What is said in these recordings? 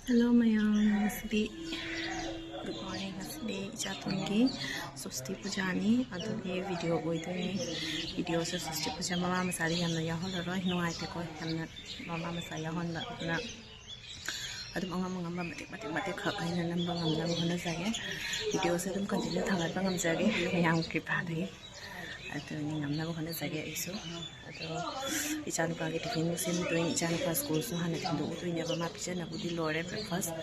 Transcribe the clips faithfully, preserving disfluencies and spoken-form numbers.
Hello ꯃꯌꯥꯝ, ꯉꯁꯤꯗꯤ, good morning, ꯉꯁꯤꯗꯤ ꯏꯆꯥꯇꯣꯟꯒꯤ ꯁꯣꯁꯇꯤ ꯄꯨꯖꯥꯅꯤ, ꯑꯗꯨꯒꯤ ꯚꯤꯗꯤꯑꯣ ꯑꯣꯏꯗꯣꯏꯅꯤ꯫ ꯚꯤꯗꯤꯑꯣꯁꯦ ꯁꯣꯁꯇꯤ ꯄꯨꯖꯥ ꯃꯃꯥ ꯃꯆꯥꯗꯤ ꯌꯥꯝꯅ ꯌꯥꯎꯍꯜꯂꯔꯣꯏ, ꯅꯨꯡꯉꯥꯏꯇꯦꯀꯣ, ꯌꯥꯝꯅ ꯃꯃꯥ ꯃꯆꯥ ꯌꯥꯎꯍꯟꯕ꯫ ꯑꯗꯨꯅ ꯑꯗꯨꯝ ꯑꯉꯝ ꯑꯉꯝꯕ ꯃꯇꯦꯛ ꯃꯇꯦꯛ ꯃꯇꯦꯛ ꯈꯛ ꯑꯩꯅ ꯅꯝꯕ ꯉꯝꯅꯕ ꯍꯣꯠꯅꯖꯒꯦ꯫ ꯚꯤꯗꯤꯑꯣꯁꯦ ꯑꯗꯨꯝ continue ꯊꯥꯡꯒꯠꯄ ꯉꯝꯖꯒꯦ ꯃꯌꯥꯝꯒꯤ ꯀ꯭ꯔꯤꯄꯥꯗꯒꯤ꯫ ꯑꯗꯨꯅꯤ, ꯉꯝꯅꯕ ꯍꯣꯠꯅꯖꯒꯦ ꯑꯩꯁꯨ꯫ ꯑꯗꯣ ꯏꯆꯥꯅꯨꯄꯥꯒꯤ ꯇꯤꯐꯤꯟ ꯁꯦꯝꯗꯣꯏꯅꯤ꯫ ꯏꯆꯥꯅꯨꯄꯥ ꯁ꯭ꯀꯨꯜꯁꯨ ꯍꯥꯟꯅ ꯊꯤꯟꯗꯣꯛꯎꯗꯣꯏꯅꯦꯕ꯫ ꯃꯥ ꯄꯤꯖꯅꯕꯨꯗꯤ ꯂꯣꯏꯔꯦ, breakfast꯫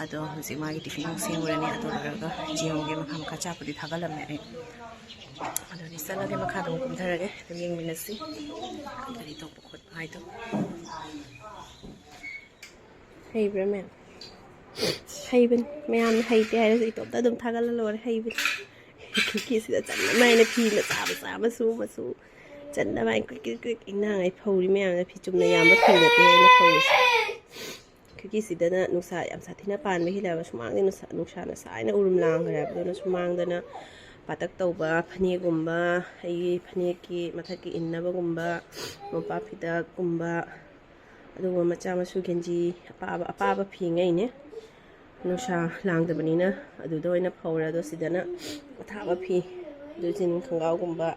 ꯑꯗꯣ ꯍꯧꯖꯤꯛ ꯃꯥꯒꯤ ꯇꯤꯐꯤꯟ ꯑꯃꯨꯛ ꯁꯦꯝꯈ꯭ꯔꯅꯤ꯫ ꯑꯗꯨ ꯂꯣꯏꯔꯒ ꯌꯦꯡꯉꯨꯒꯦ, ꯃꯈꯥ ꯃꯈꯥ ꯆꯥꯛꯄꯨꯗꯤ ꯊꯥꯒꯠꯂꯝꯃꯦ ꯑꯩ꯫ ꯑꯗꯨꯗꯤ ꯆꯠꯂꯒꯦ, ꯃꯈꯥꯗ ꯑꯃꯨꯛ ꯀꯨꯝꯊꯔꯒꯦ, ꯑꯗꯨꯝ ꯌꯦꯡꯃꯤꯟꯅꯁꯤ ꯀꯔꯤ ꯇꯧꯕ ꯈꯣꯠꯄ ꯍꯥꯏꯗꯣ꯫ ꯍꯩꯕ꯭ꯔꯥ ꯃꯌꯥꯝ? ꯍꯩꯕꯅꯤ꯫ ꯃꯌꯥꯝꯅ ꯍꯩꯇꯦ ꯍꯥꯏꯔꯁꯨ ꯏꯇꯣꯝꯇ ꯑꯗꯨꯝ ꯊꯥꯒꯠꯂ ꯂꯣꯏꯔꯦ, ꯍꯩꯕꯅꯤ꯫ ꯈꯨꯀꯤꯁꯤꯗ ꯆꯟꯅ ꯃꯥꯏꯅ ꯐꯤ ꯃꯆꯥ ꯃꯆꯥ ꯃꯆꯨ ꯃꯆꯨ ꯆꯟꯅ ꯃꯥꯏꯅ ꯀ꯭ꯔꯤꯛ ꯀ꯭ꯔꯤꯛ ꯀ꯭ꯔꯤꯛ ꯏꯟꯅꯉꯩ ꯐꯧꯔꯤ ꯃꯌꯥꯝꯅ꯫ ꯐꯤ ꯆꯨꯝꯅ ꯌꯥꯝꯕ ꯐꯤ ꯅꯠꯇꯦ ꯑꯩꯅ ꯐꯧꯔꯤꯁꯦ꯫ ꯈꯨꯀꯤꯁꯤꯗꯅ ꯅꯨꯡꯁꯥ ꯌꯥꯝ ꯁꯥꯊꯤꯅ ꯄꯥꯟꯕ ꯍꯦꯜꯂꯦꯕ꯫ ꯁꯨꯃꯥꯡꯗꯤ ꯅꯨꯡꯁꯥ, ꯅꯨꯡꯁꯥꯅ ꯁꯥꯏꯅ ꯎꯔꯨꯝ ꯂꯥꯡꯈ꯭ꯔꯦꯕ꯫ ꯑꯗꯨꯅ ꯁꯨꯃꯥꯡꯗꯅ ꯄꯥꯇꯛ ꯇꯧꯕ ꯐꯅꯦꯛꯒꯨꯝꯕ, ꯑꯩꯒꯤ ꯐꯅꯦꯛꯀꯤ ꯃꯊꯛꯀꯤ ꯏꯟꯅꯕꯒꯨꯝꯕ, ꯃꯣꯝꯄꯥꯛ ꯐꯤꯗꯛꯀꯨꯝꯕ, ꯑꯗꯨꯒꯨꯝꯕ ꯃꯆꯥ ꯃꯁꯨ ꯒꯦꯟꯖꯤ ꯑꯄꯥꯕ, ꯑꯄꯥꯕ ꯐꯤꯉꯩꯅꯦ꯫ ꯅꯨꯡꯁꯥ ꯂꯥꯡꯗꯕꯅꯤꯅ ꯑꯗꯨꯗ ꯑꯣꯏꯅ ꯐꯧꯔꯦ꯫ ꯑꯗꯣ ꯁꯤꯗꯅ ꯑꯊꯥꯕ ꯐꯤ, ꯑꯗꯨ ꯖꯤꯟ ꯈꯣꯡꯒ꯭ꯔꯥꯎꯒꯨꯝꯕ,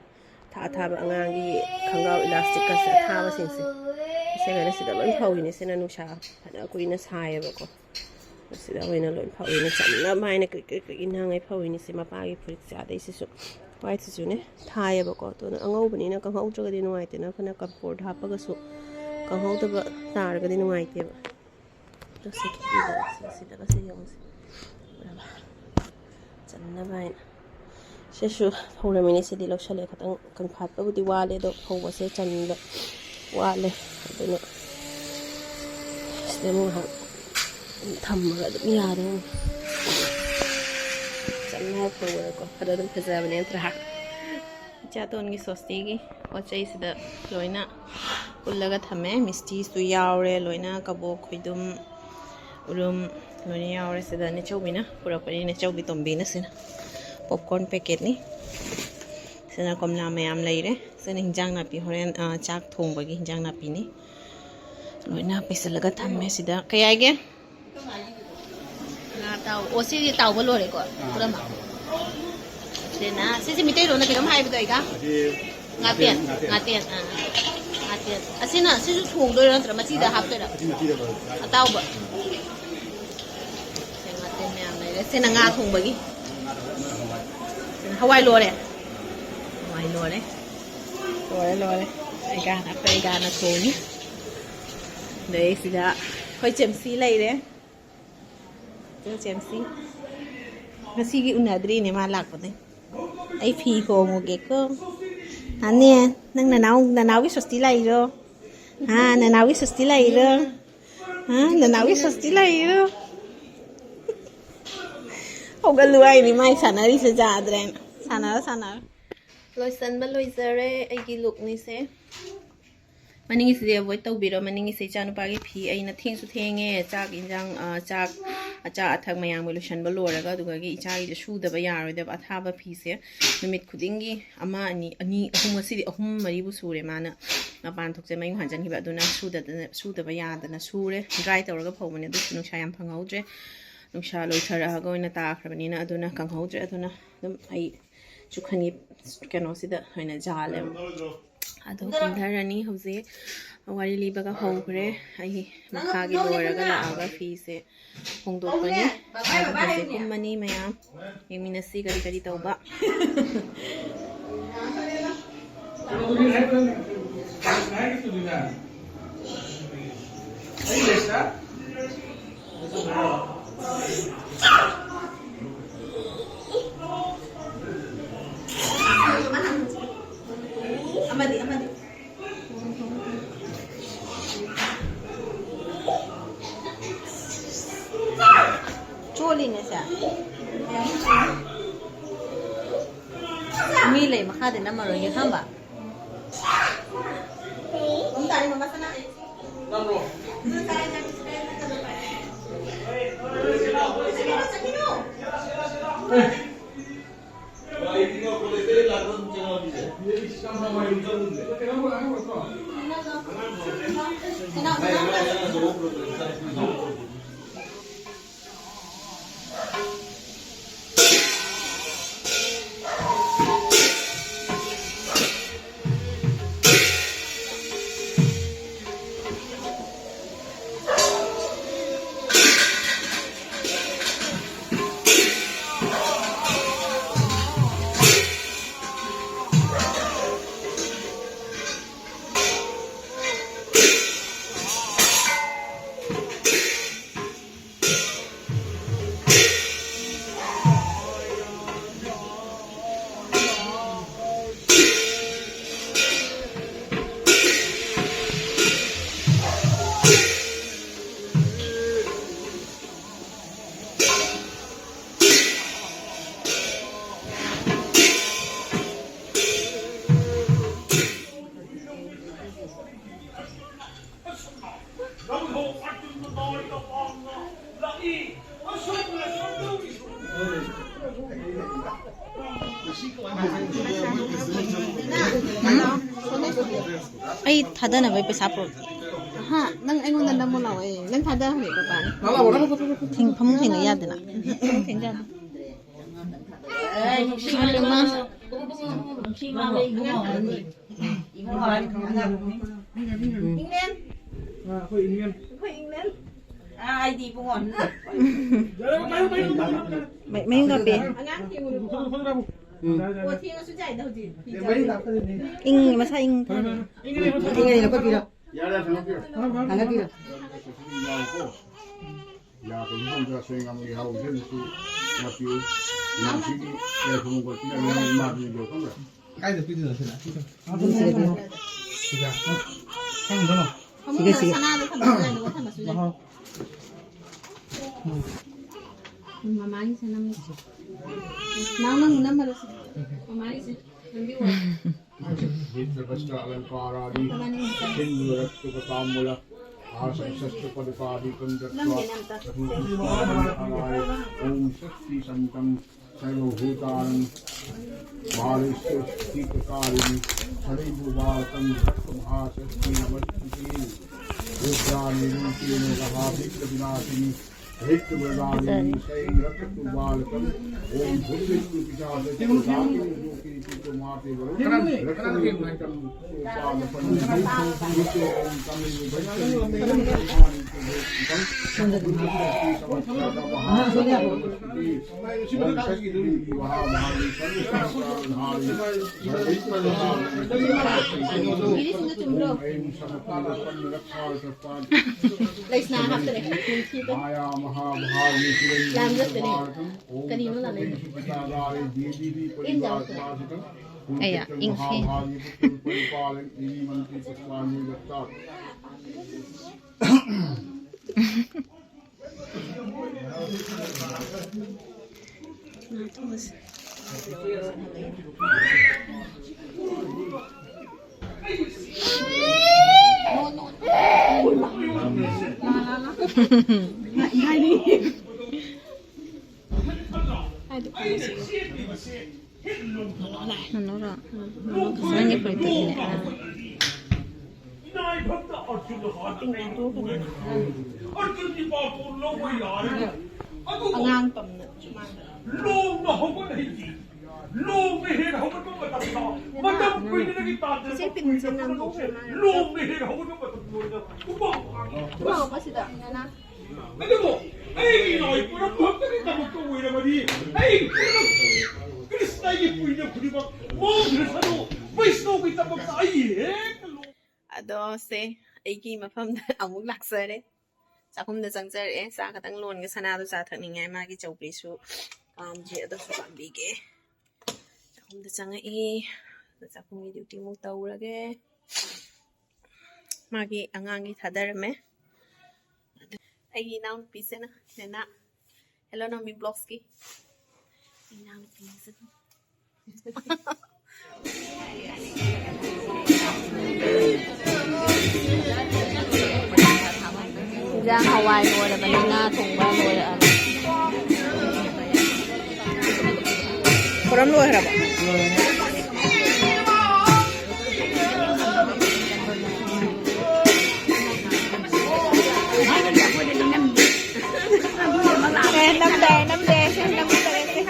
ꯑꯊꯥ ꯑꯊꯥꯕ ꯑꯉꯥꯡꯒꯤ ꯈꯣꯡꯒ꯭ꯔꯥꯎ elasticꯀꯁꯦ ꯑꯊꯥꯕꯁꯤꯡꯁꯦ, ꯁꯤꯒꯩꯅ ꯁꯤꯗ ꯂꯣꯏ ꯐꯧꯔꯤꯅꯦ꯫ ꯁꯤꯅ ꯅꯨꯡꯁꯥ ꯐꯅ ꯀꯨꯏꯅ ꯁꯥꯏꯌꯦꯕꯀꯣ꯫ ꯁꯤꯗ ꯑꯣꯏꯅ ꯂꯣꯏ ꯐꯧꯔꯤꯅꯦ꯫ ꯆꯝꯅꯕ ꯍꯥꯏꯅ ꯀ꯭ꯔꯤꯛ ꯀ꯭ꯔꯤꯛ ꯀ꯭ꯔꯤꯛ ꯏꯟꯅꯉꯩ ꯐꯧꯔꯤꯅꯦ꯫ ꯁꯤ ꯃꯄꯥꯒꯤ ꯐꯨꯔꯤꯠꯁꯦ ꯑꯗꯩ ꯁꯤꯁꯨ whiteꯁꯤꯁꯨꯅꯦ ꯊꯥꯏꯌꯦꯕꯀꯣ꯫ ꯑꯗꯨꯅ ꯑꯉꯧꯕꯅꯤꯅ ꯀꯪꯍꯧꯗ꯭ꯔꯒꯗꯤ ꯅꯨꯡꯉꯥꯏꯇꯦꯅ ꯑꯩꯈꯣꯏꯅ cupboard ꯍꯥꯞꯄꯒꯁꯨ ꯀꯪꯍꯧꯗꯕ ꯇꯥꯔꯒꯗꯤ ꯅꯨꯡꯉꯥꯏꯇꯦꯕ꯫ ꯑꯗꯣ ꯁꯤ ꯈꯤꯇꯪꯗ ꯁꯤ ꯁꯤꯗꯒ ꯁꯤ ꯌꯦꯡꯉꯨꯁꯦ꯫ ꯎꯔꯕ? ꯆꯟꯅꯕ ꯍꯥꯏꯅ꯫ ꯁꯤꯁꯨ ꯐꯧꯔꯝꯃꯤꯅꯦ꯫ ꯁꯤꯗꯤ ꯂꯧꯁꯜꯂꯦ꯫ ꯈꯤꯇꯪ ꯀꯪꯐꯥꯠꯄꯕꯨꯗꯤ ꯋꯥꯠꯂꯦ, ꯑꯗꯣ ꯐꯧꯕꯁꯦ ꯆꯟꯕ ꯋꯥꯠꯂꯦ꯫ ꯑꯗꯨꯅ ꯁꯤꯗ ꯑꯃꯨꯛ ꯉꯥꯏꯍꯥꯛ ꯊꯝꯃꯒ ꯑꯗꯨꯝ ꯌꯥꯗꯧꯅꯤ꯫ ꯆꯟꯅ ꯐꯧꯕꯗꯀꯣ꯫ ꯑꯗꯣ ꯑꯗꯨꯝ ꯐꯖꯕꯅꯦ ꯅꯠꯇ꯭ꯔꯥ? ꯏꯆꯥꯇꯣꯟꯒꯤ ꯁꯣꯁꯇꯤꯒꯤ ꯄꯣꯠ ꯆꯩꯁꯤꯗ ꯂꯣꯏꯅ ꯄꯨꯜꯂꯒ ꯊꯝꯃꯦ꯫ ꯃꯤꯁꯇꯤꯁꯨ ꯌꯥꯎꯔꯦ, ꯂꯣꯏꯅ ꯀꯕꯣꯛ, ꯈꯣꯏꯗꯨꯝ, ꯎꯔꯨꯝ ꯂꯣꯏꯅ ꯌꯥꯎꯔꯦ꯫ ꯁꯤꯗ ꯅꯦꯆꯧꯕꯤꯅ ꯄꯨꯔꯛꯄꯅꯤ, ꯅꯦꯆꯧꯕꯤ ꯇꯣꯝꯕꯤꯅ꯫ ꯁꯤꯅ popcorn packetꯅꯤ꯫ ꯁꯤꯅ ꯀꯣꯝꯂꯥ ꯃꯌꯥꯝ ꯂꯩꯔꯦ꯫ ꯁꯤꯅ ꯍꯤꯟꯖꯥꯡ ꯅꯥꯄꯤ, ꯍꯣꯔꯦꯟ, ꯑ, ꯆꯥꯛ ꯊꯣꯡꯕꯒꯤ ꯍꯤꯟꯖꯥꯡ ꯅꯥꯄꯤꯅꯤ꯫ ꯂꯣꯏꯅ ꯄꯩꯁꯤꯜꯂꯒ ꯊꯝꯃꯦ ꯁꯤꯗ꯫ ꯀꯩ ꯍꯥꯏꯒꯦ? ꯉꯥ ꯇꯥꯎ-, ꯑꯣ, ꯁꯤꯗꯤ ꯇꯥꯎꯕ ꯂꯣꯏꯔꯦꯀꯣ? ꯄꯨꯔꯥꯃꯛ꯫ ꯁꯤꯅ, ꯁꯤꯁꯦ ꯃꯤꯇꯩꯂꯣꯟꯗ ꯀꯩꯅꯣꯝ ꯍꯥꯏꯕꯗꯣ ꯑꯩꯒ? ꯉꯥꯇꯦꯟ, ꯉꯥꯇꯦꯟ꯫ ꯉꯥꯇꯦꯟ, ꯑꯥ, ꯉꯥꯇꯦꯟ꯫ ꯑꯁꯤꯅ, ꯁꯤꯁꯨ ꯊꯣꯡꯗꯣꯏꯔꯣ ꯅꯠꯇ꯭ꯔ ꯃꯆꯤꯗ ꯍꯥꯞꯇꯣꯏꯔꯣ? ꯑꯁꯤ ꯃꯆꯤꯗ ꯂꯣꯏꯔꯦ꯫ ꯑꯇꯥꯎꯕ꯫ ꯁꯤ ꯉꯥꯇꯦꯟ ꯃꯌꯥꯝ ꯂꯩꯔꯦ꯫ ꯁꯤꯅ ꯉꯥ ꯊꯣꯡꯕꯒꯤ꯫ ꯁꯤꯅ ꯍꯋꯥꯏ ꯂꯣꯏꯔꯦ꯫ ꯍꯋꯥꯏ ꯂꯣꯏꯔꯦ꯫ ꯂꯣꯏꯔꯦ, ꯂꯣꯏꯔꯦ꯫ ꯑꯩꯒꯥꯅ, ꯑꯩꯈꯣꯏ ꯑꯩꯒꯥꯅ ꯊꯣꯡꯉꯤ꯫ ꯑꯗꯩ ꯁꯤꯗ ꯑꯩꯈꯣꯏ ꯆꯦꯝꯁꯤ ꯂꯩꯔꯦ꯫ ꯆꯦꯝꯁꯤ꯫ ꯉꯁꯤꯒꯤ ꯎꯅꯗ꯭ꯔꯤꯅꯦ ꯃꯥ ꯂꯥꯛꯄꯗꯩ꯫ ꯑꯩ ꯐꯤ ꯍꯣꯡꯉꯨꯒꯦꯀꯣ꯫ ꯑꯅꯦ, ꯅꯪ ꯅꯅꯥꯎ, ꯅꯅꯥꯎꯒꯤ ꯁꯣꯁꯇꯤ ꯂꯥꯛꯏꯔꯣ? ꯍꯥ, ꯅꯅꯥꯎꯒꯤ ꯁꯣꯁꯇꯤ ꯂꯥꯛꯏꯔꯣ? ꯍꯥ, ꯅꯅꯥꯎꯒꯤ ꯁꯣꯁꯇꯤ ꯂꯥꯛꯏꯔꯣ? ꯍꯧꯒꯠꯂꯨ ꯍꯥꯏꯅꯤ ꯃꯥꯏ ꯁꯥꯟꯅꯔꯤꯁꯦ ꯌꯥꯗ꯭ꯔꯦꯅ꯫ ꯁꯥꯟꯅꯔꯣ, ꯁꯥꯟꯅꯔꯣ꯫ ꯂꯣꯏꯁꯟꯕ ꯂꯣꯏꯖꯔꯦ ꯑꯩꯒꯤ ꯂꯨꯛꯅꯤꯁꯦ꯫ ꯃꯅꯤꯡꯒꯤꯁꯤꯗꯤ ꯑꯦꯚꯣꯏꯗ ꯇꯧꯕꯤꯔꯣ꯫ ꯃꯅꯤꯡꯒꯤꯁꯦ ꯏꯆꯥꯅꯨꯄꯥꯒꯤ ꯐꯤ꯫ ꯑꯩꯅ ꯊꯦꯡꯁꯨ ꯊꯦꯡꯉꯦ, ꯆꯥꯛ ꯏꯟꯖꯥꯡ, ꯑ, ꯆꯥꯛ, ꯑꯆꯥ ꯑꯊꯛ ꯃꯌꯥꯝꯒ ꯂꯣꯏꯁꯟꯕ ꯂꯣꯏꯔꯒ, ꯑꯗꯨꯒ ꯑꯩꯆꯥꯒꯤꯁꯨ ꯁꯨꯗꯕ ꯌꯥꯔꯣꯏꯗꯕ ꯑꯊꯥꯕ ꯐꯤꯁꯦ ꯅꯨꯃꯤꯠ ꯈꯨꯗꯤꯡꯒꯤ ꯑꯃ, ꯑꯅꯤ, ꯑꯅꯤ, ꯑꯍꯨꯝ, ꯉꯁꯤꯗꯤ ꯑꯍꯨꯝ ꯃꯔꯤꯕꯨ ꯁꯨꯔꯦ ꯃꯥꯅ ꯃꯄꯥꯟ ꯊꯣꯛꯆ ꯃꯌꯨꯝ ꯍꯟꯖꯟꯈꯤꯕ꯫ ꯑꯗꯨꯅ ꯁꯨꯗꯗꯅ, ꯁꯨꯗꯕ ꯌꯥꯗꯅ ꯁꯨꯔꯦ꯫ ꯗ꯭ꯔꯥꯏ ꯇꯧꯔꯒ ꯐꯧꯕꯅꯦ, ꯑꯗꯨꯁꯨ ꯅꯨꯡꯁꯥ ꯌꯥꯝ ꯐꯪꯍꯧꯗ꯭ꯔꯦ꯫ ꯅꯨꯡꯁꯥ ꯂꯣꯏꯊꯔꯛꯑꯒ ꯑꯣꯏꯅ ꯇꯥꯈ꯭ꯔꯕꯅꯤꯅ ꯑꯗꯨꯅ ꯀꯪꯍꯧꯗ꯭ꯔꯦ꯫ ꯑꯗꯨꯅ ꯑꯗꯨꯝ ꯑꯩ ꯆꯨꯈꯟꯒꯤ ꯀꯩꯅꯣꯁꯤꯗ ꯑꯣꯏꯅ ꯌꯥꯜꯂꯦꯕ꯫ ꯑꯗꯣ ꯀꯨꯝꯊꯔꯅꯤ ꯍꯧꯖꯤꯛ꯫ ꯋꯥꯔꯤ ꯂꯤꯕꯒ ꯍꯧꯈ꯭ꯔꯦ꯫ ꯑꯩ ꯃꯈꯥꯒꯤ ꯂꯣꯏꯔꯒ ꯂꯥꯛꯑꯒ ꯐꯤꯁꯦ ꯍꯣꯡꯗꯣꯛꯄꯅꯤ꯫ ꯑꯗꯣ ꯍꯧꯖꯤꯛ ꯀꯨꯝꯃꯅꯤ ꯃꯌꯥꯝ꯫ ꯌꯦꯡꯃꯤꯟꯅꯁꯤ ꯀꯔꯤ ꯀꯔꯤ ꯇꯧꯕ꯫ ꯑꯃꯗꯤ, ꯑꯃꯗꯤ꯫ ꯆꯣꯠꯂꯤꯅꯦ ꯁꯦ꯫ ꯃꯤ ꯂꯩ ꯃꯈꯥꯗ ꯅꯝꯃꯔꯣꯏꯒꯦ ꯈꯪꯕ꯫ ꯑꯩ ꯊꯥꯗꯅꯕꯩ ꯄꯩꯁꯥ ꯄꯨꯔꯛꯀꯦ꯫ ꯍꯥ, ꯅꯪ ꯑꯩꯉꯣꯟꯗ ꯅꯝꯃꯣ ꯂꯥꯛꯑꯣ, ꯑꯩ ꯅꯪ ꯊꯥꯗꯍꯜꯂꯦ ꯄꯄꯥꯅ꯫ ꯊꯦꯡ-, ꯐꯃꯨꯡ ꯊꯦꯡꯅ ꯌꯥꯗꯅ꯫ ꯐꯃꯨꯡ ꯊꯦꯡꯅ ꯌꯥꯗꯦ꯫ ꯏꯪꯂꯦꯟ꯫ ꯑꯥ, ꯑꯩꯈꯣꯏ ꯏꯪꯂꯦꯟ꯫ ꯑꯩꯈꯣꯏ ꯏꯪꯂꯦꯟ꯫ ꯑꯥ, ꯑꯩꯗꯤ ꯏꯕꯨꯡꯉꯣ꯫ ꯃ-, ꯃꯌꯨꯝ ꯀꯥꯞꯄꯦ꯫ ꯑꯉꯥꯡ ꯊꯦꯡꯉꯨꯅꯨꯀꯣ꯫ ꯎꯝ꯫ ꯑꯣ, ꯊꯦꯡꯉꯁꯨ ꯌꯥꯏꯗ ꯍꯧꯖꯤꯛ꯫ ꯏꯪ, ꯃꯁꯥ ꯏꯪ ꯊꯥꯅꯤ꯫ ꯏꯪꯉꯦ, ꯂꯧꯈꯠꯄꯤꯔꯣ꯫ ꯊꯥꯡꯒꯠꯄꯤꯔꯣ꯫ ꯌꯥ ꯀꯩꯅꯣ ꯇꯧꯗ꯭ꯔꯥ, ꯁꯣꯏ ꯉꯥꯝꯃꯒꯤ ꯍꯥꯎ ꯏꯆꯦꯅꯁꯨ ꯉꯥꯛꯄꯤꯌꯨ꯫ ꯉꯥꯝꯁꯤꯒꯤ ꯌꯥꯏꯐꯕ ꯈꯣꯠꯄꯤꯅ ꯉꯥꯝ ꯏꯃꯥꯗꯨꯅ ꯌꯣꯛꯈ꯭ꯔꯦ꯫ ꯀꯥꯏꯗ ꯄꯤꯗꯣꯏꯅꯣ ꯁꯤꯅ? ꯁꯤꯗ ꯄꯤꯌꯨ꯫ ꯁꯤꯒ, ꯁꯤꯒ꯫ ꯁꯅꯥꯗ ꯊꯝꯃꯁꯨ ꯌꯥꯏ, ꯅꯉꯣꯟꯗ ꯊꯝꯃꯁꯨ ꯌꯥꯏ꯫ ꯃꯍꯥꯎ꯫ ꯎꯝ, ꯃꯃꯥꯒꯤꯁꯦ ꯅꯝꯃꯁꯤ꯫ ꯅꯪ, ꯅꯪ ꯅꯝꯃꯔꯣꯏꯁꯤ꯫ ꯃꯃꯥꯒꯤꯁꯦ ꯅꯝꯕꯤꯌꯨ꯫ भिक्षकश्च अलङ्कारादि सिन्दूररक्तकताम्बूल आसनश्च पदपादीकं दत्त्वा प्रथमपुष्पाणि दानाय ॐ शक्ति सन्तं सर्वभूतानां बालेश्वरीकारिणी सदैव बालकं भक्तमहाशक्ति नमस्ते। रुद्राणि रूपेण महाभिक्खविनाशिनी हरिद्रवृणानि शैरकटुबालकम्। ॐ भूतविष्णु पिशाच भूतानि लोके पीतो माते वरुण रक्षणं सोपानपन्नम्। ॐ तमेव वैष्णवे ꯂꯩꯁꯅꯥ ꯍꯥꯞꯇꯔꯦ꯫ ꯂꯥꯝꯖꯠꯇꯅꯦ꯫ ꯀꯔꯤꯅꯣ ꯂꯥꯝꯃꯤꯗꯣ? ꯏꯪ ꯖꯥꯔꯣ ꯁꯤꯗ꯫ ꯑꯌꯥ, ꯏꯪꯈꯤ꯫ ꯅꯅꯣꯔꯣ? ꯅꯪꯒꯤ ꯐꯨꯔꯤꯠꯇꯣ ꯏꯜꯂꯦ꯫ ꯑꯥ꯫ ꯑꯉꯥꯡ ꯄꯝꯅ ꯁꯨꯃꯥꯡꯗ꯫ ꯂꯣꯡꯅ ꯍꯧꯒꯠꯂꯛꯏ꯫ ꯂꯣꯡꯅ ꯍꯦꯛ ꯍꯧꯒꯠꯄ ꯃꯇꯝꯗ, ꯃꯇꯝ ꯀꯨꯏꯅꯗꯒꯤ ꯇꯥꯗꯅ ꯏꯆꯦ ꯄꯤꯟꯁꯦ ꯅꯪ ꯂꯣꯡꯅ ꯍꯦꯛ ꯍꯧꯒꯠꯄ ꯃꯇꯝꯗ ꯂꯣꯏꯅ ꯈꯨꯕꯥꯛ ꯈꯨꯕꯥꯛ ꯑꯃ ꯁꯤꯗ, ꯅꯅꯥ꯫ ꯑꯗꯨꯕꯨ ꯑꯩꯒꯤ ꯂꯥꯏ ꯄꯨꯔꯛꯄ ꯈꯛꯇꯒꯤꯗꯃꯛꯇ ꯑꯣꯏꯔꯕꯗꯤ ꯑꯩ ꯄꯨꯝꯅꯃꯛ ꯀ꯭ꯔꯤꯁꯅꯒꯤ ꯄꯨꯏꯅ ꯈꯨꯗꯤꯡꯃꯛ ꯃꯥꯡꯈ꯭ꯔꯁꯅꯨ, ꯋꯩꯁꯅꯣꯒꯤ ꯊꯕꯛꯇ ꯑꯩ ꯍꯦꯛꯇ ꯂꯣ-꯫ ꯑꯗꯣ ꯁꯦ, ꯑꯩꯒꯤ ꯃꯐꯝꯗ ꯑꯃꯨꯛ ꯂꯥꯛꯆꯔꯦ꯫ ꯆꯥꯛꯈꯨꯝꯗ ꯆꯪꯖꯔꯛꯑꯦ꯫ ꯆꯥ ꯈꯛꯇꯪ ꯂꯣꯟꯒꯦ꯫ ꯁꯅꯥꯗꯣ ꯆꯥ ꯊꯛꯅꯤꯡꯉꯦ꯫ ꯃꯥꯒꯤ ꯆꯧꯀ꯭ꯔꯤꯁꯨ ꯀꯥꯝꯗ꯭ꯔꯤ꯫ ꯑꯗꯨꯁꯨ ꯀꯥꯝꯕꯤꯒꯦ꯫ ꯆꯥꯛꯈꯨꯝꯗ ꯆꯪꯉꯛꯏ꯫ ꯑꯗꯣ ꯆꯥꯛꯈꯨꯝꯒꯤ ꯗ꯭ꯌꯨꯇꯤ ꯑꯃꯨꯛ ꯇꯧꯔꯒꯦ꯫ ꯃꯥꯒꯤ ꯑꯉꯥꯡꯒꯤ ꯊꯥꯗꯔꯝꯃꯦ꯫ ꯑꯗꯨ ꯑꯩꯒꯤ ꯏꯅꯥꯎꯅꯨꯄꯤꯁꯤꯅ ꯅꯦꯅꯥ꯫ ꯍꯦꯜꯂꯣ ꯅꯥꯎꯃꯤ ꯕ꯭ꯂꯣꯒꯁꯀꯤ ꯏꯅꯥꯎꯅꯨꯄꯤꯁꯤꯅ꯫ ꯏꯟꯖꯥꯡ ꯍꯋꯥꯏ ꯂꯣꯏꯔꯕꯅꯤ, ꯉꯥ ꯊꯣꯡꯕ ꯂꯣꯏꯔꯛꯑꯕꯅꯤ꯫ ꯄꯨꯔꯝ ꯂꯣꯏꯈ꯭ꯔꯕ? ꯑꯦ, ꯅꯝꯗꯦ, ꯅꯝꯗꯦ, ꯁꯤ ꯅꯝꯗꯔꯦ, ꯁꯤ꯫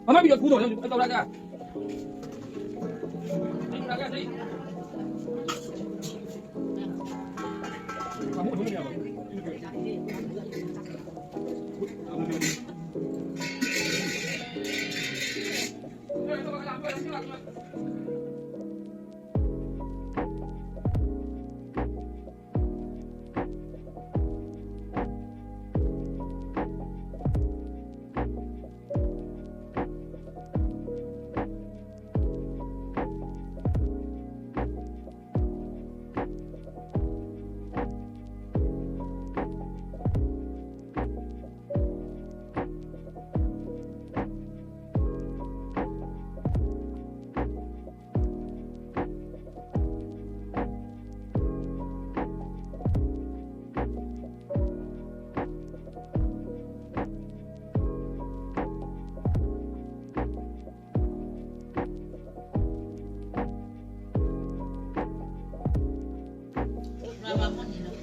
Mama, bây giờ thu rồi, em tao ra ra.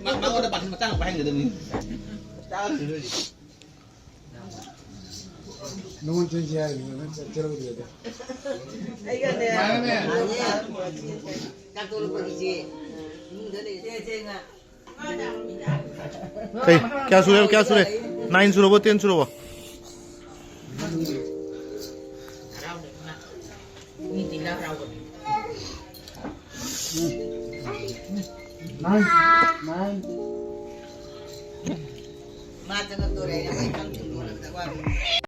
ꯃꯥ-, ꯃꯉꯣꯟꯗ ꯕꯥꯇꯤꯟ ꯃꯆꯥ ꯑꯃ ꯄꯥꯏꯍꯟꯒꯗꯕꯅꯤ꯫ ꯆꯥꯔꯨꯔꯁꯤ꯫ ꯅꯉꯣꯟ ꯆꯦꯟꯁꯤ ꯍꯥꯏꯔꯤꯕ ꯅꯪ ꯆꯠ-, ꯆꯠꯂꯧꯗ꯭ꯔꯦꯗ꯫ ꯑꯩꯒꯅꯦ꯫ ꯆꯥꯛ ꯇꯣꯛꯂꯛꯄꯒꯤꯁꯤ ꯏꯃꯨꯡꯗ ꯂꯩ꯫ ꯁꯦ, ꯁꯦ, ꯉꯥ꯫ ꯀꯩ, ꯀꯌꯥ ꯁꯨꯔꯦ, ꯀꯌꯥ ꯁꯨꯔꯦ? Nine ꯁꯨꯔꯕꯣ, ten ꯁꯨꯔꯕꯣ? ꯃꯤꯗꯤ ꯂꯥꯏ ꯍꯔꯥꯎꯕꯅꯤ꯫ Nine, nine꯫ ꯃꯥ ꯆꯪꯉꯛꯇꯣꯔꯦ, ꯑꯩꯅ ꯃꯩ ꯀꯥꯡ ꯆꯤꯡꯗꯣꯔꯕꯗ ꯋꯥꯔꯦ꯫